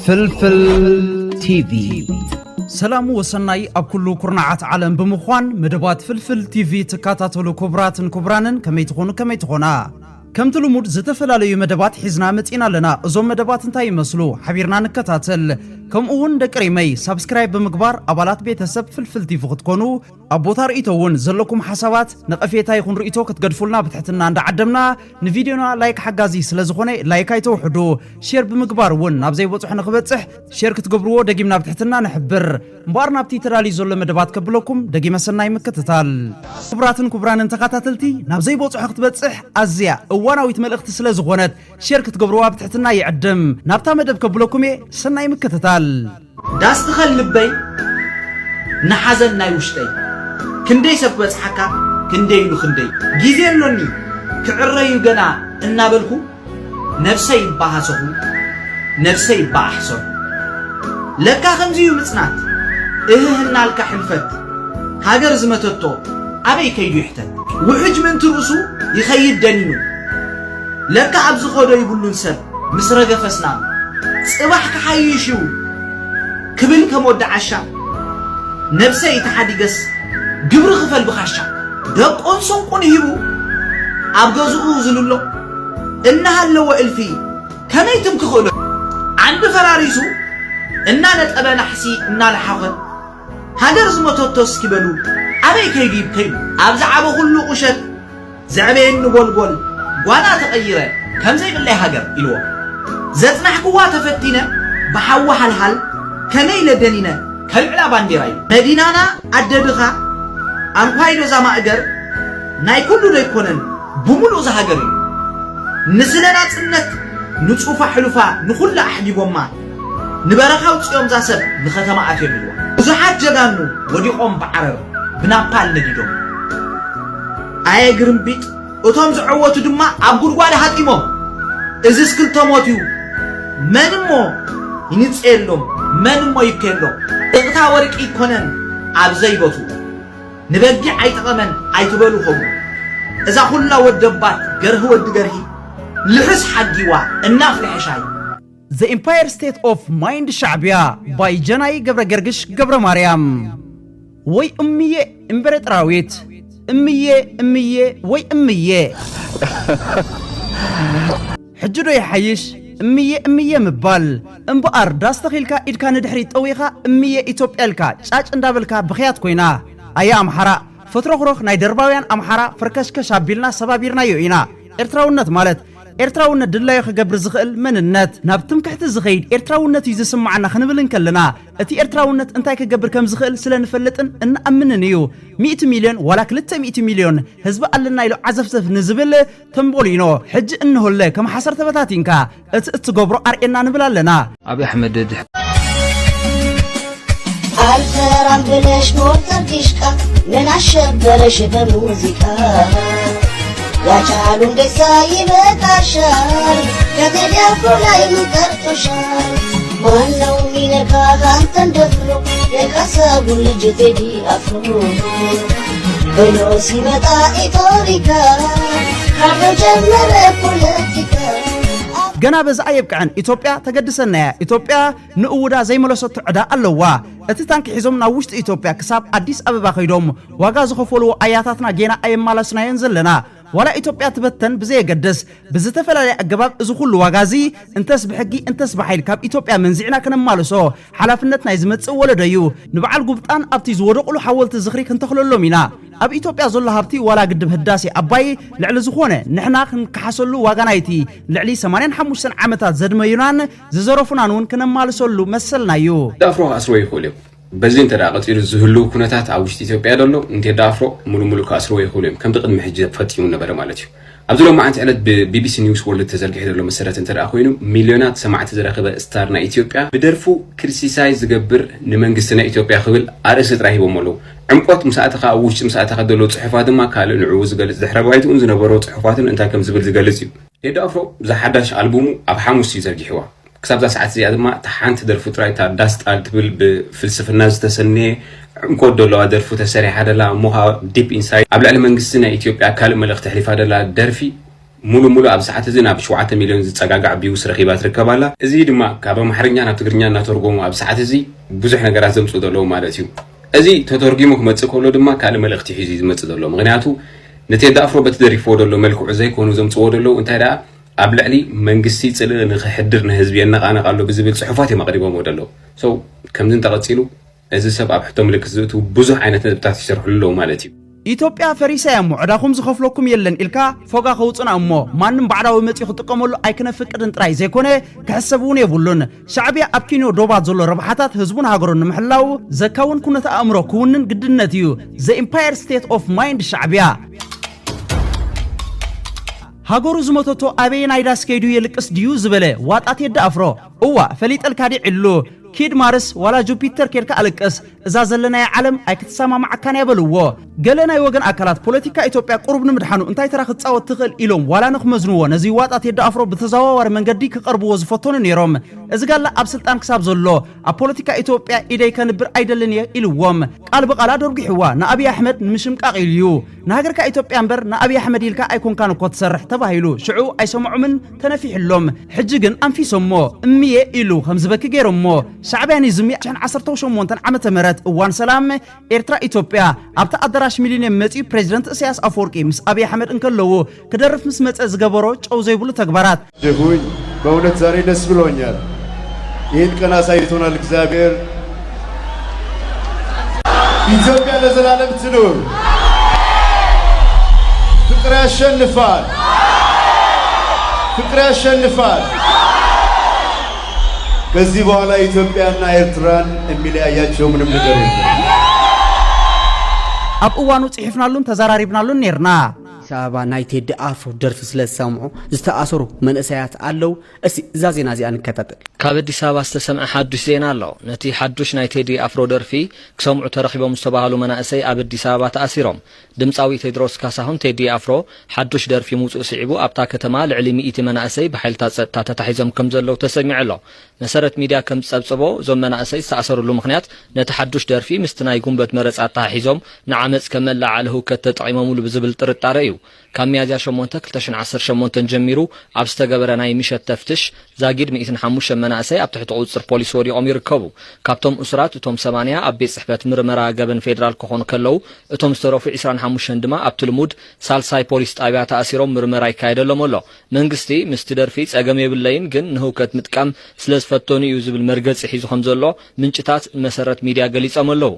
ፍልፍል ቲቪ። ሰላም ወሰናይ ኣብ ኩሉ ኩርናዓት ዓለም ብምዃን መደባት ፍልፍል ቲቪ ትከታተሉ ክቡራትን ክቡራንን ከመይ ትኾኑ፣ ከመይ ትኾና? ከምቲ ልሙድ ዝተፈላለዩ መደባት ሒዝና መጺና ኣለና። እዞም መደባት እንታይ ይመስሉ? ሓቢርና ንከታተል። ከምኡ እውን ደቂ ሪመይ ሳብስክራይብ ብምግባር ኣባላት ቤተሰብ ፍልፍል ቲቪ ክትኮኑ ኣብ ቦታ ርእይቶ እውን ዘለኩም ሓሳባት፣ ነቐፌታ ይኹን ርእይቶ ክትገድፉልና ብትሕትና እንዳዓደምና፣ ንቪድዮና ላይክ ሓጋዚ ስለ ዝኾነ ላይክ ኣይተውሕዱ። ሼር ብምግባር እውን ናብ ዘይበጽሖ ንኽበጽሕ ሼር ክትገብርዎ ደጊምና ብትሕትና ንሕብር። እምበኣር ናብቲ ተዳልዩ ዘሎ መደባት ከብለኩም ደጊመ ሰናይ ምክትታል። ክቡራትን ክቡራንን ተኸታተልቲ፣ ናብ ዘይበጽሖ ክትበጽሕ ኣዝያ እዋናዊት መልእኽቲ ስለ ዝኾነት ሼር ክትገብርዋ ብትሕትና ይዕድም። ናብታ መደብ ከብለኩም እየ፣ ሰናይ ምክትታል። ዳስ ትኸል ልበይ ንሓዘን ናይ ውሽጠይ። ክንደይ ሰብ ክበጽሓካ ክንደይ ኢሉ ክንደይ። ግዜ ኣሎኒ ክዕረዩ ገና እናበልኩ ነብሰይ ይባሃሰኹ ነብሰይ ይባኣሕሰኹ። ለካ ከምዚ እዩ ምጽናት። እህህ እናልካ ሕልፈት ሃገር ዝመተቶ ኣበይ ከይዱ ይሕተት። ውሕጅ ምእንቲ ርእሱ ይኸይድ ደኒኑ። ለካ ኣብ ዝኸዶ ይብሉን ሰብ ምስ ረገፈ ስናም። ጽባሕ ክሓይሽ እዩ ክብል ከም ወዲ ዓሻ። ነብሰይ ተሓዲገስ ግብሪ ክፈል ብኻሻ። ደቁን ስንቁን ሂቡ ኣብ ገዝኡ ዝልሎ እናሃለወ እልፊ ከመይ ትም ክኽእሎ። ዓንዲ ፈራሪሱ እናነጠበ ናሕሲ እናለሓኸ ሃገር ዝመተቶ እስኪ በሉ ኣበይ ከይዱ ይብከዩ። ኣብ ዝዓበኹሉ ቁሸት ዘዕበየኒ ጎልጎል ጓና ተቐይረ ከም ዘይብለይ ሃገር ኢልዎ። ዘጽናሕክዋ ተፈቲነ ብሓዊ ሓልሓል ከመይ ኢለ ደኒነ ከልዕላ ባንዴራይ። መዲናና ኣደ ድኻ ኣንኳይ ዶ እዛ ማእገር ናይ ኩሉ ዶ ኣይኮነን ብምሉእ እዛ ሃገር እዩ። ንስለ ናጽነት ንጹፋ ሕሉፋ ንኹላ ኣሕሊቦማ። ንበረኻ ኣውጺኦም እዛ ሰብ ንኸተማ ኣትዮም ኢልዋ። ብዙሓት ጀጋኑ ወዲቖም ብዓረር ብናፓል ነዲዶም። ኣየ ግርምቢጥ እቶም ዝዐወቱ ድማ ኣብ ጉድጓድ ሃጢሞም። እዝስ ክልተ ሞት እዩ። መን እሞ ይንጸየሎም መን እሞ ይብከየሎም። እቕታ ወርቂ ይኮነን ኣብ ዘይቦቱ። ንበጊዕ ኣይጠቐመን ኣይትበሉ ከምኡ። እዛ ኩላ ወደባት ገርሂ ወዲ ገርሂ ልሕስ ሓጊዋ እናፍልሐ ሻሂ። The Empire State of Mind ሻዕቢያ by ጀናይ ገብረ ገርግሽ ገብረ ማርያም። ወይ እምዬ እምበረጥራዊት፣ እምዬ እምዬ ወይ እምዬ። ሕጂ ዶ ይሓይሽ እምዬ እምዬ ምባል? እምበኣር ዳስ ተኺልካ ኢድካ ንድሕሪት ጠዊኻ እምዬ ኢትዮጵያ ኢልካ ጫጭ እንዳበልካ ብኽያት ኮይና። ኣያ ኣምሓራ ፈትሮኽሮኽ ናይ ደርባውያን ኣምሓራ ፈርከሽከሽ ኣቢልና ሰባቢርናዮ ኢና። ኤርትራውነት ማለት ኤርትራውነት ድላዩ ክገብር ዝኽእል መንነት፣ ናብ ትምክሕቲ ዝኸይድ ኤርትራውነት እዩ ዝስምዓና ክንብል እንከለና፣ እቲ ኤርትራውነት እንታይ ክገብር ከም ዝኽእል ስለ ንፈልጥን እንኣምንን እዩ። ሚእቲ ሚልዮን ዋላ ክልተ ሚእቲ ሚልዮን ህዝቢ ኣለና ኢሉ ዓዘፍዘፍ ንዝብል ተንቦሊኖ፣ ሕጂ እንሆለ ከም ሓሰር ተበታቲንካ እቲ እትገብሮ ኣርእየና ንብል ኣለና። ኣብይ ኣሕመድ ድሕ- ኣልፈራም ብለሽ ሞርተር ዲሽቃ ምን ኣሸበረሽ በሙዚቃ ያቻሉ እንደሳ ይበቃሻል ከቴዲ ኣፍሮ ላይ ምን ቀርቶሻል ማነው ሚነካ ካንተን ደፍሮ የካሳቡን ልጅ ቴዲ ኣፍሮ ብሎ ሲመጣ ኢቶሪካ ካርዶ ጀመረ ፖለቲካ ገና በዚ ኣየብቅዐን። ኢትዮጵያ ተገድሰና እያ። ኢትዮጵያ ንእውዳ ዘይመለሰቶ ዕዳ ኣለዋ። እቲ ታንኪ ሒዞም ናብ ውሽጢ ኢትዮጵያ ክሳብ ኣዲስ ኣበባ ከይዶም ዋጋ ዝኸፈልዎ ኣያታትና ጌና ኣየማለስናዮን ዘለና። ዋላ ኢትዮጵያ ትበተን ብዘየገድስ ብዝተፈላለየ ኣገባብ እዚ ኩሉ ዋጋ እዚ እንተስ ብሕጊ እንተስ ብሓይል ካብ ኢትዮጵያ መንዚዕና ክነማልሶ ሓላፍነት ናይ ዝመጽእ ወለዶ እዩ። ንበዓል ጉብጣን ኣብቲ ዝወደቑሉ ሓወልቲ ዝኽሪ ክንተኽለሎም ኢና። ኣብ ኢትዮጵያ ዘሎ ሃብቲ ዋላ ግድብ ህዳሴ ኣባይ ልዕሊ ዝኾነ ንሕና ክንከሓሰሉ ዋጋ ናይቲ ልዕሊ ሰማንያን ሓሙሽተን ዓመታት ዘድመዩናን ዝዘረፉናን እውን ክነማልሰሉ መሰልና እዩ። ዳፍሮ ክኣስርዎ ይኽእሉ እዮም። በዚ እንተ ደኣ ቀጺሉ ዝህልው ኩነታት ኣብ ውሽጢ ኢትዮጵያ ዘሎ ንቴዲ ኣፍሮ ሙሉ ሙሉ ክኣስርዎ ይኽእሉ እዮም። ከምቲ ቅድሚ ሕጂ ፈጺሙ ነበረ ማለት እዩ። ኣብዚ ሎማዓንቲ ዕለት ብቢቢሲ ኒውስ ወርልድ ተዘርጊሑ ዘሎ መሰረት እንተ ደኣ ኮይኑ፣ ሚልዮናት ሰማዕቲ ዝረኸበ ስታር ናይ ኢትዮጵያ ብደርፉ ክሪቲሳይዝ ዝገብር ንመንግስቲ ናይ ኢትዮጵያ ክብል ኣርእስቲ ጥራይ ሂቦሞ ኣለዉ። ዕምቆት ምስ ኣተኻ ኣብ ውሽጢ ምስ ኣተኻ ዘለዉ ጽሑፋት ድማ ካልእ ንዕኡ ዝገልጽ ድሕረ ባይትኡን ዝነበሮ ጽሑፋትን እንታይ ከም ዝብል ዝገልጽ እዩ። ቴዲ ኣፍሮ እዛ ሓዳሽ ኣልቡሙ ኣብ ሓሙስ እዩ ዘርጊሕዋ። ክሳብ እዛ ሰዓት እዚኣ ድማ እታ ሓንቲ ደርፉ ጥራይ እታ ዳስ ጣል ትብል ብፍልስፍና ዝተሰነየ ዕምቆት ዘለዋ ደርፉ ተሰሪሓ ደላ እሞ ከዓ ዲፕ ኢንሳይድ ኣብ ልዕሊ መንግስቲ ናይ ኢትዮጵያ ካልእ መልእኽቲ ኣሕሊፋ ደላ ደርፊ ሙሉ ሙሉ ኣብ ሰዓት እዚ ናብ ሸውዓተ ሚልዮን ዝጸጋጋዕ ቪውስ ረኺባ ትርከብ ኣላ። እዚ ድማ ካብ ኣምሓርኛ ናብ ትግርኛ እናተርጎሙ ኣብ ሰዓት እዚ ብዙሕ ነገራት ዘምጽኡ ዘለዉ ማለት እዩ። እዚ ተተርጉሙ ክመጽእ ከሎ ድማ ካልእ መልእኽቲ ሒዙ እዩ ዝመጽእ ዘሎ። ምኽንያቱ ንቴዲ ኣፍሮ በቲ ደሪፍዎ ዘሎ መልክዑ ዘይኮኑ ዘምጽዎ ዘለዉ፣ እንታይ ደኣ ኣብ ልዕሊ መንግስቲ ጽልኢ ንኽሕድር ንህዝቢ የነቓንቕ ኣሎ ብዝብል ጽሑፋት እዮም ኣቕሪቦምዎ ዘለዉ። So ከምዚ እንተቐጺሉ እዚ ሰብ ኣብ ሕቶ ምልክት ዝእትዉ ብዙሕ ዓይነት ነጥብታት ይሰርሕሉ ኣለዉ ማለት እዩ። ኢትዮጵያ ፈሪሳ እያ እሞ ዕዳኹም ዝኸፍለኩም የለን ኢልካ ፎጋ ከውፅና እሞ ማንም ባዕዳዊ መፂኡ ክጥቀመሉ ኣይክነፍቅድን ጥራይ ዘይኮነ ክሕሰብ እውን የብሉን። ሻዕብያ ኣብ ኪንዮ ዶባት ዘሎ ረብሓታት ህዝቡን ሃገሩን ንምሕላው ዘካውን ኩነተ ኣእምሮ ክውንን ግድነት እዩ። The Empire State of Mind ሻዕብያ። ሃገሩ ዝመተቶ ኣበየናይ ዳስ ከይዱ የልቅስ ድዩ ዝበለ ዋጣ ቴዲ ኣፍሮ፣ እዋ ፈሊጠልካ ዲዒሉ ኪድ ማርስ ዋላ ጁፒተር ኬድካ ኣለቅስ፣ እዛ ዘለናያ ዓለም ኣይክትሰማማዓካን እያ በልዎ። ገለ ናይ ወገን ኣካላት ፖለቲካ ኢትዮጵያ ቁሩብ ንምድሓኑ እንታይ ተራ ክትጻወት ትኽእል ኢሎም ዋላ ንክመዝንዎ ነዚ ዋጣ ቴዲ ኣፍሮ ብተዘዋዋሪ መንገዲ ክቐርብዎ ዝፈተኑ ነይሮም። እዚ ጋላ ኣብ ስልጣን ክሳብ ዘሎ ኣብ ፖለቲካ ኢትዮጵያ ኢደይ ከንብር ኣይደልን እየ ኢልዎም። ቃል ብቓል ኣደርጒሕዋ ንኣብይ ኣሕመድ ንምሽምቃቕ ኢሉ እዩ። ንሃገርካ ኢትዮጵያ እምበር ንኣብይ ኣሕመድ ኢልካ ኣይኮንካን እኮ ትሰርሕ ተባሂሉ። ሽዑ ኣይሰምዖምን ተነፊሕሎም። ሕጂ ግን ኣንፊሶሞ እምየ ኢሉ ከም ዝበኪ ገይሮሞ። ሻዕብያ ንዝሚ ዓሰርተ ሸሞንተ ዓመተ ምህረት እዋን ሰላም ኤርትራ ኢትዮጵያ ኣብቲ ኣዳራሽ ሚሊኒየም መጺኡ ፕሬዚደንት ኢሳያስ ኣፈወርቂ ምስ ኣብይ ኣሕመድ እንከለዉ ክደርፍ ምስ መጸ ዝገበሮ ጨው ዘይብሉ ተግባራት። ጀሁኝ በእውነት ዛሬ ደስ ብሎኛል። ይህን ቀን አሳይቶናል እግዚአብሔር። ኢትዮጵያ ለዘላለም ትኑር። ፍቅር ያሸንፋል። ፍቅር ያሸንፋል። ከዚህ በኋላ ኢትዮጵያና ኤርትራን የሚለያያቸው ምንም ነገር የለም። ኣብ እዋኑ ጽሒፍናሉን ተዘራሪብናሉን ነርና። ኣዲስ ኣበባ ናይ ቴዲ ኣፍሮ ደርፊ ስለ ዝሰምዑ ዝተኣሰሩ መንእሰያት ኣለዉ። እስቲ እዛ ዜና እዚኣ ንከታተል። ካብ ኣዲስ ኣበባ ዝተሰምዐ ሓዱሽ ዜና ኣሎ። ነቲ ሓዱሽ ናይ ቴዲ ኣፍሮ ደርፊ ክሰምዑ ተረኺቦም ዝተባህሉ መናእሰይ ኣብ ኣዲስ ኣበባ ተኣሲሮም። ድምፃዊ ቴድሮስ ካሳሁን ቴዲ ኣፍሮ ሓዱሽ ደርፊ ምውፅኡ ስዒቡ ኣብታ ከተማ ልዕሊ ሚእቲ መናእሰይ ብሓይልታት ፀጥታ ተታሒዞም ከም ዘለዉ ተሰሚዑ ኣሎ። መሰረት ሚድያ ከም ዝፀብፀቦ እዞም መናእሰይ ዝተኣሰሩሉ ምኽንያት ነቲ ሓዱሽ ደርፊ ምስቲ ናይ ጉንበት መረፃ ኣተሓሒዞም ንዓመፅ ከም መለዓዓሊ ህውከት ተጠቒሞምሉ ብዝብል ጥርጣረ እዩ። ካብ ሚያዝያ ሸሞንተ ክልተ ሽሕን ዓሰርተ ሸሞንተን ጀሚሩ ኣብ ዝተገበረ ናይ ምሸት ተፍትሽ ዛጊድ ሚእትን ሓሙሽተን መናእሰይ ኣብ ትሕቲ ቁፅፅር ፖሊስ ወዲቖም ይርከቡ። ካብቶም እሱራት እቶም ሰማንያ ኣብ ቤት ፅሕፈት ምርመራ ገበን ፌዴራል ክኾኑ ከለዉ እቶም ዝተረፉ ዕስራን ሓሙሽተን ድማ ኣብቲ ልሙድ ሳልሳይ ፖሊስ ጣብያ ተኣሲሮም ምርመራ ይካየደሎም ኣሎ። መንግስቲ ምስቲ ደርፊ ፀገም የብለይን ግን ንህውከት ምጥቃም ስለዝፈተኑ እዩ ዝብል መርገፂ ሒዙ ከምዘሎ ምንጭታት ንመሰረት ሚድያ ገሊፆም ኣለዉ።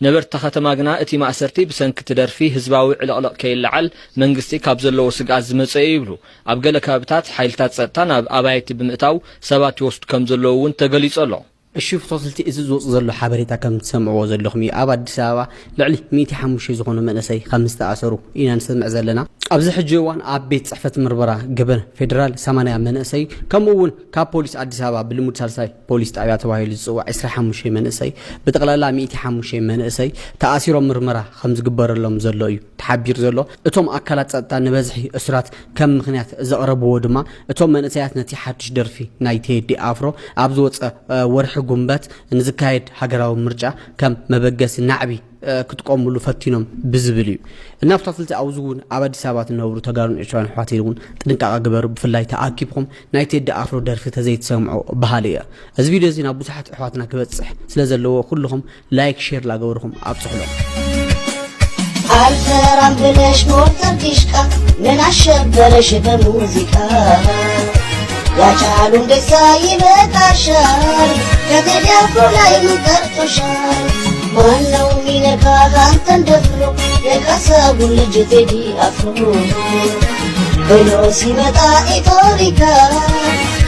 ነበርቲ እታ ከተማ ግና እቲ ማእሰርቲ ብሰንኪ እቲ ደርፊ ህዝባዊ ዕልቕልቕ ከይለዓል መንግስቲ ካብ ዘለዎ ስግኣት ዝመፀ እዩ ይብሉ። ኣብ ገለ ከባብታት ሓይልታት ፀጥታ ናብ ኣባይቲ ብምእታው ሰባት ይወስዱ ከም ዘለዉ እውን ተገሊፁ ኣሎ። እሺ ፍቶትልቲ እዚ ዝወፅ ዘሎ ሓበሬታ ከም ትሰምዕዎ ዘለኹም እዩ። ኣብ ኣዲስ ኣበባ ልዕሊ ሚእቲ ሓሙሽተ ዝኾኑ መንእሰይ ከም ዝተኣሰሩ ኢና ንሰምዕ ዘለና። ኣብዚ ሕጂ እዋን ኣብ ቤት ፅሕፈት ምርመራ ገበን ፌደራል ሰማንያ መንእሰይ ከምኡ እውን ካብ ፖሊስ ኣዲስ ኣበባ ብልሙድ ሳልሳይ ፖሊስ ጣብያ ተባሂሉ ዝፅዋዕ ዕስራ ሓሙሽተ መንእሰይ ብጠቕላላ ሚእቲ ሓሙሽተ መንእሰይ ተኣሲሮም ምርመራ ከም ዝግበረሎም ዘሎ እዩ ተሓቢሩ ዘሎ። እቶም ኣካላት ፀጥታ ንበዝሒ እሱራት ከም ምኽንያት ዘቕረብዎ ድማ እቶም መንእሰያት ነቲ ሓዱሽ ደርፊ ናይ ቴዲ ኣፍሮ ኣብ ዝወፀ ወርሒ ጉንበት ንዝካየድ ሃገራዊ ምርጫ ከም መበገሲ ናዕቢ ክጥቀምሉ ፈቲኖም ብዝብል እዩ። እና ፍታትልቲ ኣብዚ እውን ኣብ ኣዲስ ኣበባ ትነብሩ ተጋሩን ኤርትራውያን ኣሕዋተይ እውን ጥንቃቐ ግበሩ። ብፍላይ ተኣኪብኩም ናይ ቴዲ ኣፍሮ ደርፊ ተዘይትሰምዑ በሃሊ እየ። እዚ ቪድዮ እዚ ናብ ብዙሓት ኣሕዋትና ክበፅሕ ስለ ዘለዎ ኩልኹም ላይክ ሼር ላገብርኹም ኣብፅሕሎም። አልፈራም ብለሽ ሞተር ዲሽቃ ምን አሸበረሽ በሙዚቃ ያጫሉ እንደሳ ይበቃሻል ከቴዲ አፍሮ ላይ ምን ቀርቶሻል ማነው ሚነካ አንተን ደፍሮ የካሳቡ ልጅ ቴዲ አፍሮ ብሎ ሲመጣ ኢቶሪካ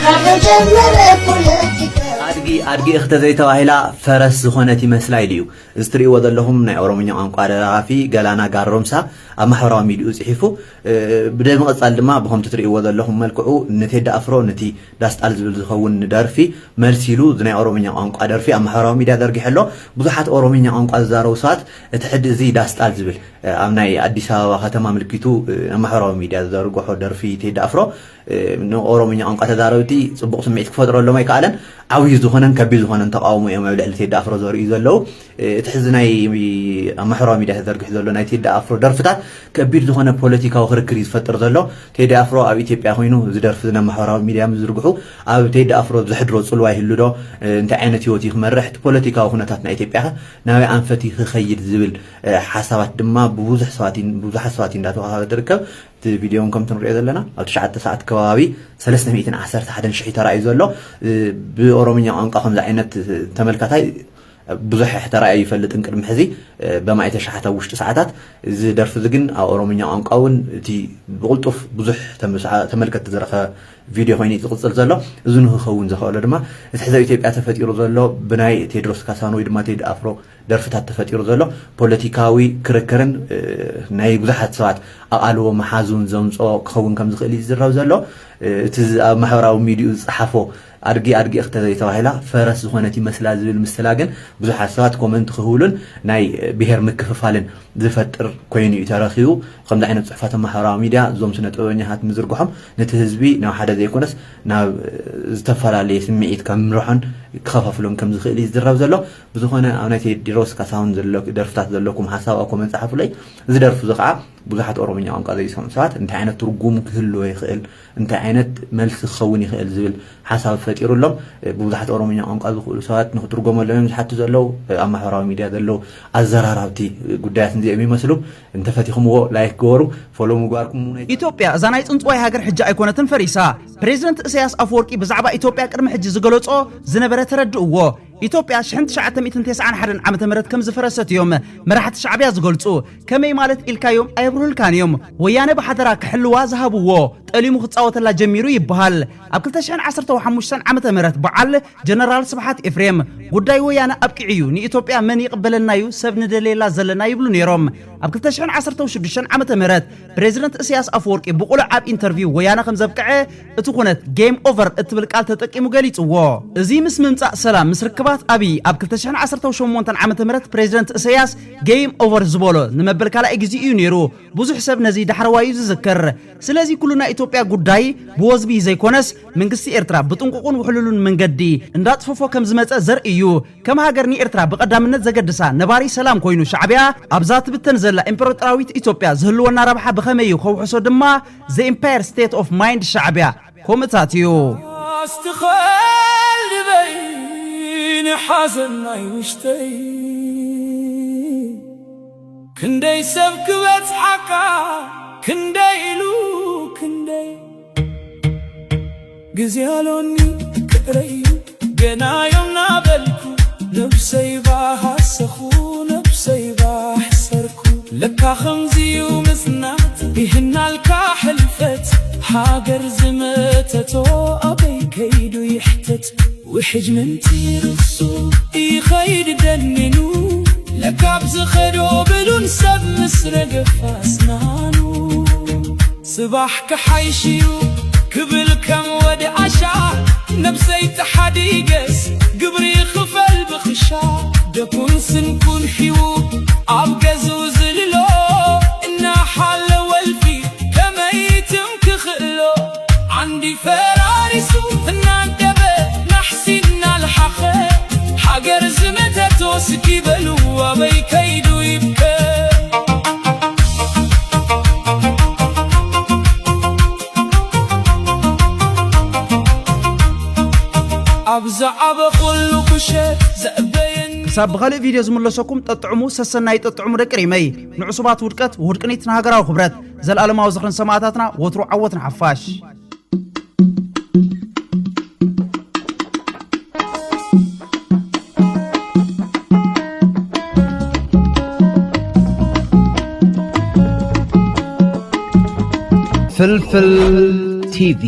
ካርዶ ጀመረ ፖለቲካ ኣድጊ ኣድጊ እኽተ ዘይተባሂላ ፈረስ ዝኾነት ይመስላ ኢሉ እዩ። እዚ ትርእይዎ ዘለኹም ናይ ኦሮምኛ ቋንቋ ደራፊ ገላና ጋሮምሳ ኣብ ማሕበራዊ ሚዲኡ ጽሒፉ። ብደምቕጻል ድማ ብኸምቲ ትርእይዎ ዘለኹም መልክዑ ንቴዲ ኣፍሮ ነቲ ዳስጣል ዝብል ዝኸውን ደርፊ መልሲ ኢሉ እዚ ናይ ኦሮምኛ ቋንቋ ደርፊ ኣብ ማሕበራዊ ሚድያ ዘርጊሑ ኣሎ። ብዙሓት ኦሮምኛ ቋንቋ ዝዛረቡ ሰባት እቲ ሕጂ እዚ ዳስጣል ዝብል ኣብ ናይ ኣዲስ ኣበባ ከተማ ምልኪቱ ኣብ ማሕበራዊ ሚድያ ዝዘርግሖ ደርፊ ቴዲ ኣፍሮ ንኦሮምኛ ቋንቋ ተዛረብቲ ጽቡቕ ስምዒት ክፈጥረሎም ኣይከኣለን። ዓብዩ ዝኾነን ከቢድ ዝኾነን ተቃውሞ እዮም ኣብ ልዕሊ ቴዲ ኣፍሮ ዘርእዩ ዘለዉ። እቲ ሕዚ ናይ ኣብ ማሕበራዊ ሚድያ ተዘርግሑ ዘሎ ናይ ቴዲ ኣፍሮ ደርፍታት ከቢድ ዝኾነ ፖለቲካዊ ክርክር እዩ ዝፈጥር ዘሎ። ቴዲ ኣፍሮ ኣብ ኢትዮጵያ ኮይኑ ዝደርፍ ናብ ማሕበራዊ ሚድያ ምዝርግሑ ኣብ ቴዲ ኣፍሮ ዘሕድሮ ጽልዋ ይህሉ ዶ? እንታይ ዓይነት ህይወት እዩ ክመርሕ? እቲ ፖለቲካዊ ኩነታት ናይ ኢትዮጵያ ከ ናበይ ኣንፈት እዩ ክኸይድ ዝብል ሓሳባት ድማ ብብዙሕ ሰባት እዩ እንዳተዋሃበ ዝርከብ። እቲ ቪድዮ እውን ከምቲ ንሪኦ ዘለና ኣብ ትሽዓተ ሰዓት ከባቢ ሰለስተ ሚእትን ዓሰርተ ሓደን ሽሕ ተራእዩ ዘሎ። ብኦሮምኛ ቋንቋ ከምዚ ዓይነት ተመልካታይ ብዙሕ ተራእዩ ይፈልጥን ቅድሚ ሕዚ በማእተ ሸሓት ኣብ ውሽጢ ሰዓታት። እዚ ደርፊ እዚ ግን ኣብ ኦሮምኛ ቋንቋ እውን እቲ ብቕልጡፍ ብዙሕ ተመልከቲ ዝረኸበ ቪድዮ ኮይኑ ዝቕፅል ዘሎ። እዚ ንክኸውን ዘኽእሎ ድማ እቲ ሕዚ ኣብ ኢትዮጵያ ተፈጢሩ ዘሎ ብናይ ቴድሮስ ካሳን ወይ ድማ ቴዲ ኣፍሮ ደርፍታት ተፈጢሩ ዘሎ ፖለቲካዊ ክርክርን ናይ ብዙሓት ሰባት ኣቓልቦ መሓዙን ዘምፅኦ ክኸውን ከም ዝኽእል እዩ ዝዝረብ ዘሎ። እቲ ኣብ ማሕበራዊ ሚድዩ ዝፀሓፎ ኣድጊ ኣድጊ እክተዘይተባሂላ ፈረስ ዝኾነት ይመስላ ዝብል ምስላ ግን ብዙሓት ሰባት ኮመንት ክህብሉን ናይ ብሄር ምክፍፋልን ዝፈጥር ኮይኑ እዩ ተረኺቡ። ከምዚ ዓይነት ፅሑፋት ኣብ ማሕበራዊ ሚድያ እዞም ስነ ጥበበኛታት ምዝርግሖም ነቲ ህዝቢ ናብ ሓደ ዘይኮነስ ናብ ዝተፈላለየ ስምዒት ከምርሖን ክኸፋፍሎን ከም ዝኽእል እዩ ዝዝረብ ዘሎ። ብዝኾነ ኣብ ናይ ቴድሮስ ካሳሁን ደርፍታት ዘለኩም ሓሳብ ኣብ ኮመንት ፀሓፉለይ። እዚ ደርፊ እዚ ከዓ ብዙሓት ኦሮምኛ ቋንቋ ዘይሰምዑ ሰባት እንታይ ዓይነት ትርጉም ክህልዎ ይኽእል፣ እንታይ ዓይነት መልሲ ክኸውን ይኽእል ዝብል ሓሳብ ፈጢሩሎም። ብብዙሓት ኦሮምኛ ቋንቋ ዝኽእሉ ሰባት ንክትርጎመሎም እዮም ዝሓቱ ዘለዉ። ኣብ ማሕበራዊ ሚድያ ዘለዉ ኣዘራራብቲ ጉዳያት እንዚኦም ይመስሉ። እንተፈቲኹምዎ ላይክ ግበሩ፣ ፎሎ ምግባርኩም እውን ኣይ- ኢትዮጵያ እዛ ናይ ጽንጽዋይ ሃገር ሕጂ ኣይኮነትን ፈሪሳ። ፕሬዚደንት እስያስ ኣፈወርቂ ብዛዕባ ኢትዮጵያ ቅድሚ ሕጂ ዝገለጾ ዝነበረ ተረድእዎ። ኢትዮጵያ ሽሕን ትሽዓተ ሚእትን ተስዓን ሓደን ዓመተ ምህረት ከም ዝፈረሰት እዮም መራሕቲ ሻዕብያ ዝገልጹ። ከመይ ማለት ኢልካዮም ኣየብርሁልካን እዮም። ወያነ ብሓደራ ክሕልዋ ዝሃብዎ ጠሊሙ ክጻወተላ ጀሚሩ ይበሃል። ኣብ ክልተ ሽሕን ዓሰርተ ሓሙሽተን ዓመተ ምህረት በዓል ጀነራል ስብሓት ኤፍሬም ጉዳይ ወያነ ኣብቂዑ እዩ፣ ንኢትዮጵያ መን ይቕበለና እዩ ሰብ ንደልየላ ዘለና ይብሉ ነይሮም። ኣብ ክልተ ሽሕን ዓሰርተ ሽዱሽተን ዓመተ ምህረት ፕሬዚደንት እስያስ ኣፈወርቂ ብቑሉዕ ኣብ ኢንተርቪው ወያነ ከም ዘብቅዐ እቲ ኩነት ጌም ኦቨር እትብል ቃል ተጠቂሙ ገሊጽዎ። እዚ ምስ ምምጻእ ሰላም ምስ ርክባት ኣብይ ኣብ ክልተ ሽሕን ዓሰርተ ሸሞንተን ዓመተ ምህረት ፕሬዚደንት እስያስ ጌም ኦቨር ዝበሎ ንመበል ካልኣይ ግዜ እዩ ነይሩ። ብዙሕ ሰብ ነዚ ዳሕረዋይ እዩ ዝዝክር። ስለዚ ኩሉ ናይ ኢትዮጵያ ጉዳይ ብወዝቢ ዘይኮነስ መንግስቲ ኤርትራ ብጥንቁቑን ውሕሉሉን መንገዲ እንዳጽፈፎ ከም ዝመጸ ዘርኢ እዩ። ከም ሃገር ንኤርትራ ብቐዳምነት ዘገድሳ ነባሪ ሰላም ኮይኑ ሻዕብያ ኣብዛ ትብተን ዘላ ኢምፔረጦራዊት ኢትዮጵያ ዝህልወና ረብሓ ብኸመይ እዩ ከውሕሶ ድማ The Empire State of Mind ሻዕብያ ከምኡታት እዩ። ኣስትኸል ድበይ ንሓዘን ናይ ውሽጠይ ክንደይ ሰብ ክበጽሓካ ክንደይ ኢሉ ክንደይ ግዜ ኣሎኒ ክዕረዩ ገና እዮም ናበልኩ ነብሰይ ባሃሰኹ ነብሰይ ባሕሰርኩ ለካ ከምዚዩ ምጽናት ይህናልካ ሕልፈት ሃገር ዝመተቶ ኣበይ ከይዱ ይሕተት ውሕጅ ምንቲ ርእሱ ይኸይድ ደኒኑ ለካብ ዝኸዶ ብሉን ሰብ ምስ ረገፋ ኣስናኑ ጽባሕ ክሓይሽዩ ክብል ከም ወዲ ዓሻ ነብሰይ ተሓዲገስ ግብሪ ክፈል ብኽሻ ደኩን ስንኩን ሒዉ ኣብ ገዝኡ ዝልሎ እናሓለ ወልፊ ከመይ ትም ክኽእሎ ዓንዲ ፈራሪሱ እናንደበ ናሕሲ እናልሓኸ ሃገር ዝመተቶ ስኪ በሉ ኣበይ ከይዱ ይብከ ኣብ ዝዓበኹሉ ኩሸ ዘእበየኒ ክሳብ ብኻልእ ቪድዮ ዝምለሰኩም ጠጥዕሙ ሰሰናይ ጠጥዕሙ ደቂ ሪመይ ንዕሱባት ውድቀት ውድቅኒት ንሃገራዊ ክብረት ዘላለማዊ ዝኽርን ሰማእታትና ወትሩ ዓወት ንሓፋሽ ፍልፍል ቲቪ